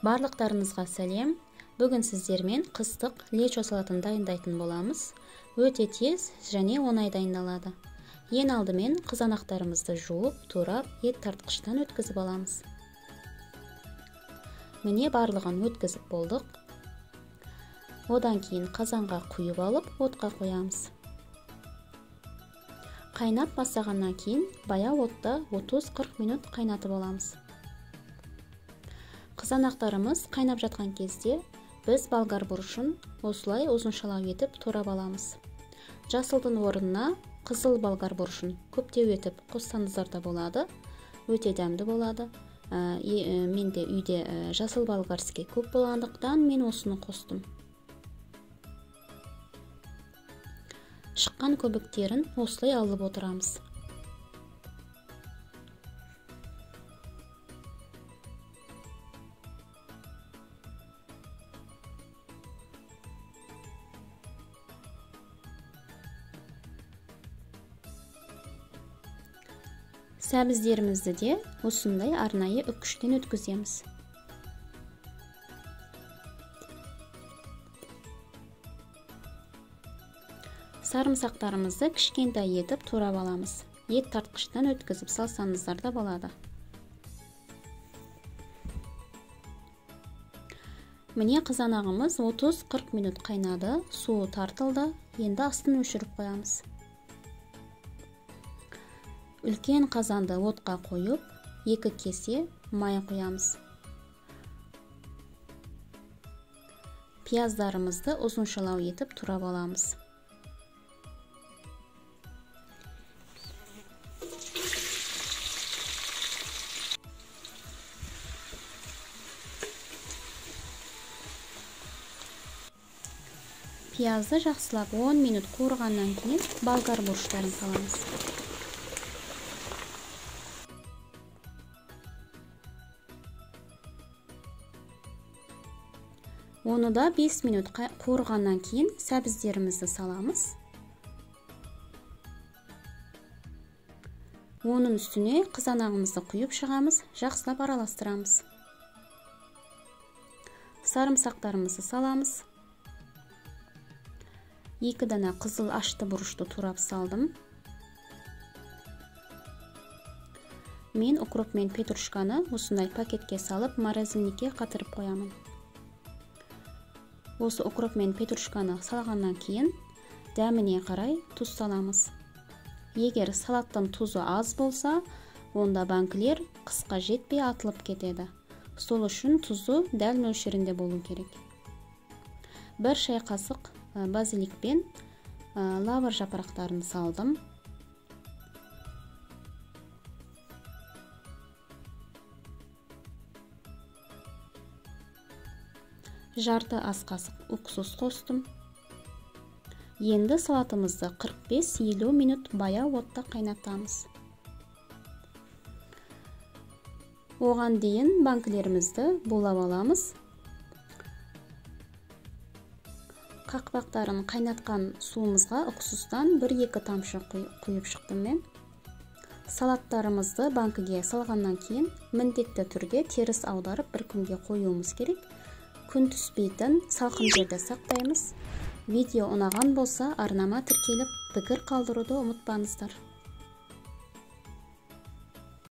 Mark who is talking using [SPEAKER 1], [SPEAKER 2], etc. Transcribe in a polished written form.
[SPEAKER 1] Барлықтарыңызға сәлем. Бүгін сіздермен қыстық лечо салатын дайындайтын боламыз. Өте тез және оңай дайындалады. Ең алдымен қызанақтарымызды жуып, турап, ет тартқыштан өткізіп аламыз. Міне барлығын өткізіп болдық. Одан кейін қазанға құйып алып, отқа қоямыз. Қайнап бастағаннан кейін баяу отта 30-40 минут қайнатып аламыз. Қызанақтарымыз қайнап жатқан кезде біз болгар бұрышын осылай ұзыншалау етіп турап аламыз. Жасылдың орнына қызыл болгар бұрышын көптеу етіп қоссаңыздар да болады. Өте дәмді болады. Менде үйде жасыл болгарский көп болғандықтан мен осыны қостым. Шыққан көбіктерін осылай алып отырамыз. Сәбіздерімізді де осындай арнайы үккіштен өткіземіз. Сарымсақтарымызды кішкентай етіп турап аламыз. Ет тартқыштан өткізіп салсаңыздар да болады. Міне қызанағымыз 30-40 минут қайнады, суы тартылды. Енді астын өшіріп қоямыз. Үлкен қазанды отқа қойып, 2 кесе май құямыз. Пияздарымызды ұзыншалау етіп турап аламыз. Пиязды жақсылап 10 минут қуырғаннан кейін болгар бұрыштарын саламыз. Оны да 5 минут қуырғаннан кейін сәбіздерімізді саламыз. Оның үстіне қызанағымызды құйып шығамыз, жақсылап араластырамыз. Сарымсақтарымызды саламыз. 2 дана қызыл ашты бұрышты турап салдым. Мен укроп мен петрушканы осындай пакетке салып, морозильникке қатырып қоямын. Осы укроп мен петрушканы салғаннан кейін дәміне қарай тұз саламыз. Егер салаттың тұзы аз болса, онда банкілер қысқа жетпей атылып кетеді. Сол үшін тұзы дәл мөлшерінде болу керек. 1 шай қасық базилик пен лавр жапырақтарын салдым. Жарты ас қасық уксус қостым. Енді салатымызды 45-50 минут баяу отта қайнатамыз. Оған дейін банкілерімізді булап аламыз. Қақпақтарын қайнатқан суымызға уксустан 1-2 тамшы құйып шықтым мен. Салаттарымызды банкіге салғаннан кейін міндетті түрде теріс аударып бір күнге қоюымыз керек. Күн түспейтін салқын жерде сақтаймыз. Видео ұнаған болса, арнама тіркеліп, пікір қалдыруды ұмытпаңыздар.